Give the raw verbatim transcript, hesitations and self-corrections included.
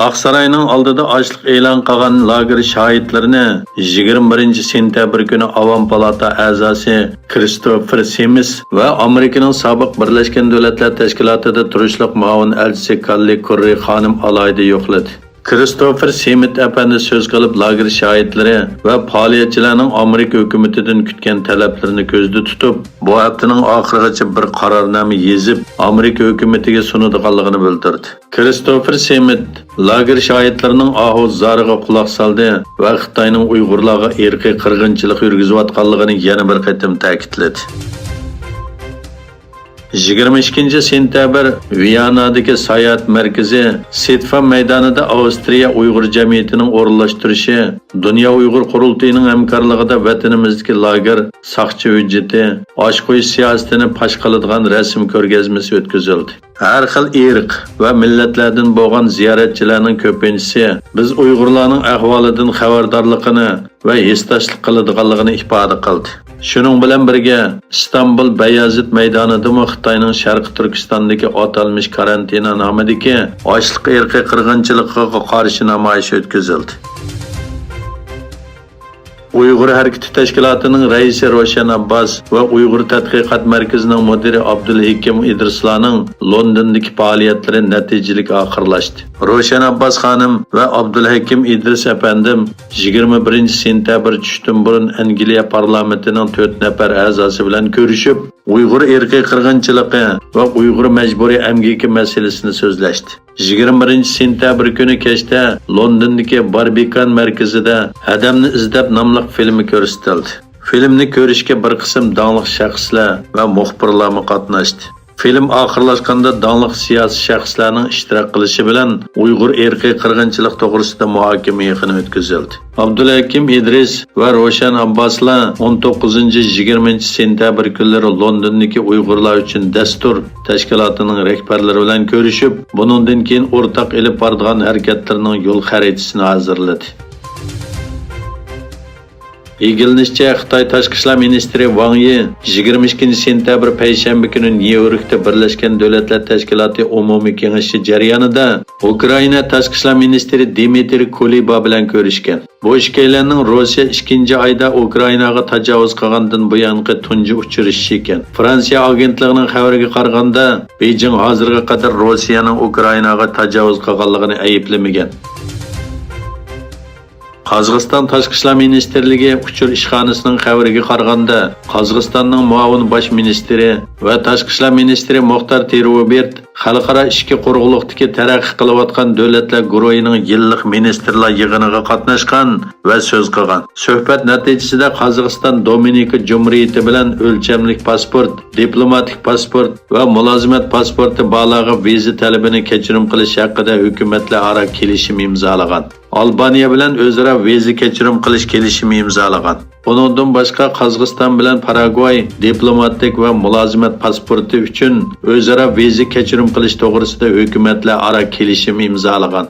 ئاقساراينىڭ ئالدىدا ئاچلىق ئېلان قىلغان لاگېر شاھىتلىرىنى يىگىرمە بىرىنچى سېنتەبىر كۈنى ئاۋام پالاتا ئەزاسى كىرىستوفېر سېمىس ۋە ئامېرىكىنىڭ سابىق بىرلەشكەن دۆلەتلەر تەشكىلاتىدا تۇرۇشلۇق مۇئاۋىن ئەلچىسى كاللى كوررى خانىم ئالاھىدە يوقلىدى. كىرىستوفېر سېمىت ئەپەندى سۆز قىلىپ، لاگېر شاھىتلىرى ۋە پائالىيەتچىلەرنىڭ ئامېرىكا ھۆكۈمىتىدىن كۈتكەن تەلەپلىرىنى كۆزدە تۇتۇپ، بۇ ھەپتىنىڭ ئاخىرىغىچە بىر قارارنامە يېزىپ، ئامېرىكا ھۆكۈمىتىگە سۇنىدىغانلىقىنى بىلدۈردى. كىرىستوفېر سېمىت لاگېر شاھىتلىرىنىڭ ئاھۇ زارىغا قۇلاق سالدى ۋە خىتاينىڭ ئۇيغۇرلارغا ئىرقىي قىرغىنچىلىق يۈرگۈزۈۋاتقانلىقىنى يەنە بىر قېتىم تەكىتلىدى. يىگىرمە ئىككىنچى سېنتەبىر ۋىيانادىكى ساياھەت مەركىزى سىتفا مەيدانىدا ئاۋسترىيە ئۇيغۇر جەمئىيىتىنىڭ ئورۇنلاشتۇرۇشى، دۇنيا ئۇيغۇر قۇرۇلتىيىنىڭ ھەمكارلىقىدا ۋەتىنىمىزدىكى لاگېر، ساقچى ھۆججىتى، ئاچ قويۇش سىياسىتىنى پاش قىلىدىغان رەسىم كۆرگەزمىسى ئۆتكۈزۈلدى. ھەر خىل ئىرق ۋە مىللەتلەردىن بولغان زىيارەتچىلەرنىڭ كۆپىنچىسى بىز ئۇيغۇرلارنىڭ ئەھۋالىدىن خەۋەردارلىقىنى ۋە ھېسداشلىق قىلىدىغانلىقىنى ئىپادە قىلدى. شۇنىڭ بىلەن بىرگە، ئىستانبۇل بايازىت مەيدانىدىمۇ خىتاينىڭ شەرقىي تۈركىستاندىكى ئاتالمىش كارانتىنا نامىدىكى ئاچلىق ئىرقىي قىرغىنچىلىقىغا قارشى نامايىش ئۆتكۈزۈلدى. ئۇيغۇر ھەرىكىتى تەشكىلاتىنىڭ رەئىسى روشەن ئابباس ۋە ئۇيغۇر تەتقىقات مەركىزىنىڭ مۇدىرى ئابدۇلھېكىم ئىدرىسلارنىڭ لوندوندىكى پائالىيەتلىرى نەتىجىلىك ئاخىرلاشتى. روشەن ئابباس خانىم ۋە ئابدۇلھەكىم ئىدرىس ئەپەندىم يىگىرمە بىرىنچى سېنتەبىر چۈشتىن بۇرۇن ئەنگلىيە پارلامېنتىنىڭ تۆت نەپەر ئەزاسى بىلەن كۆرۈشۈپ، ئۇيغۇر ئىرقىي قىرغىنچىلىقى ۋە ئۇيغۇر مەجبۇرىي ئەمگىكى مەسىلىسىنى سۆزلەشتى. يىگىرمە بىرىنچى سېنتەبىر كۈنى كەچتە لوندوندىكى باربىكان مەركىزىدە ئادەمنى ئىزدەپ ناملىق فىلىمى كۆرسىتىلدى. فىلىمنى كۆرۈشكە بىر قىسىم داڭلىق شەخسلەر ۋە مۇخبىرلارمۇ قاتناشتى. فىلىم ئاخىرلاشقاندا داڭلىق سىياسىي شەخسلەرنىڭ ئىشتىراك قىلىشى بىلەن ئۇيغۇر ئىرقىي قىرغىنچىلىق توغرىسىدا مۇھاكىمە يىغىنى ئۆتكۈزۈلدى. ئابدۇلھەكىم ئىدرىس ۋە روشەن ئابباسلار ئون توققۇزىنچى، يىگىرمىنچى سېنتەبىر كۈنلىرى لوندوندىكى ئۇيغۇرلار ئۈچۈن دەستۇر تەشكىلاتىنىڭ رەھبەرلىرى بىلەن كۆرۈشۈپ، بۇنىڭدىن كېيىن ئورتاق ئېلىپ بارىدىغان ھەرىكەتلىرىنىڭ يول خەرىتىسىنى ھازىرلىدى. ئىگىلىنىشىچە، خىتاي تاشقى ئىشلار مىنىستىرى ۋاڭ يى يىگىرمە ئىككىنچى سېنتەبىر پەيشەنبە كۈنى نيۇ يوركتا بىرلەشكەن دۆلەتلەر تەشكىلاتى ئومۇمىي كېڭىشى جەريانىدا ئۇكرائىنا تاشقى ئىشلار مىنىستىرى دىمىترى كۇلېبا بىلەن كۆرۈشكەن. بۇ ئىككىيلەننىڭ روسىيە ئىككىنچى ئايدا ئۇكرائىناغا تاجاۋۇز قىلغاندىن بۇيانقى تۇنجى ئۇچرىشىشى ئىكەن. فرانسىيە ئاگېنتلىقىنىڭ خەۋىرىگە قارىغاندا، بېيجىڭ ھازىرغا قەدەر روسىيەنىڭ ئۇكرائىناغا تاجاۋۇز قىلغانلىقىنى ئەيىبلىمىگەن. قازاقىستان تاشقى ئىشلار مىنىستىرلىكى ئۇچۇر ئىشخانىسىنىڭ خەۋىرىگە قارىغاندا، قازاقىستاننىڭ مۇئاۋىن باش مىنىستىرى ۋە تاشقى ئىشلار مىنىستىرى مۇختار تېرۇبېرت خەلقئارا ئىچكى قۇرۇقلۇقتىكى تەرەققىي قىلىۋاتقان دۆلەتلەر گۇرۇھىنىڭ يىللىق مىنىستىرلار يىغىنىغا قاتناشقان ۋە سۆز قىلغان. سۆھبەت نەتىجىسىدە قازاقىستان دومىنىكا جۇمھۇرىيىتى بىلەن ئۆلچەملىك پاسپورت، دىپلوماتىك پاسپورت ۋە مۇلازىمەت پاسپورتى بارلارغا ۋىزا تەلىپىنى كەچۈرۈم قىلىش ھەققىدە ھۆكۈمەتلەر ئارا كېلىشىم ئىمزالىغان. ئالبانىيە بىلەن ئۆزئارا ۋىزا كەچۈرۈم قىلىش كېلىشىمى ئىمزالىغان. ئۇنىڭدىن باشقا، قازاقىستان بىلەن پاراگۋاي دىپلوماتىك ۋە مۇلازىمەت پاسپورتى ئۈچۈن ئۆزئارا ۋىزا كەچۈرۈم قىلىش توغرىسىدا ھۆكۈمەتلەر ئارا كېلىشىم ئىمزالىغان.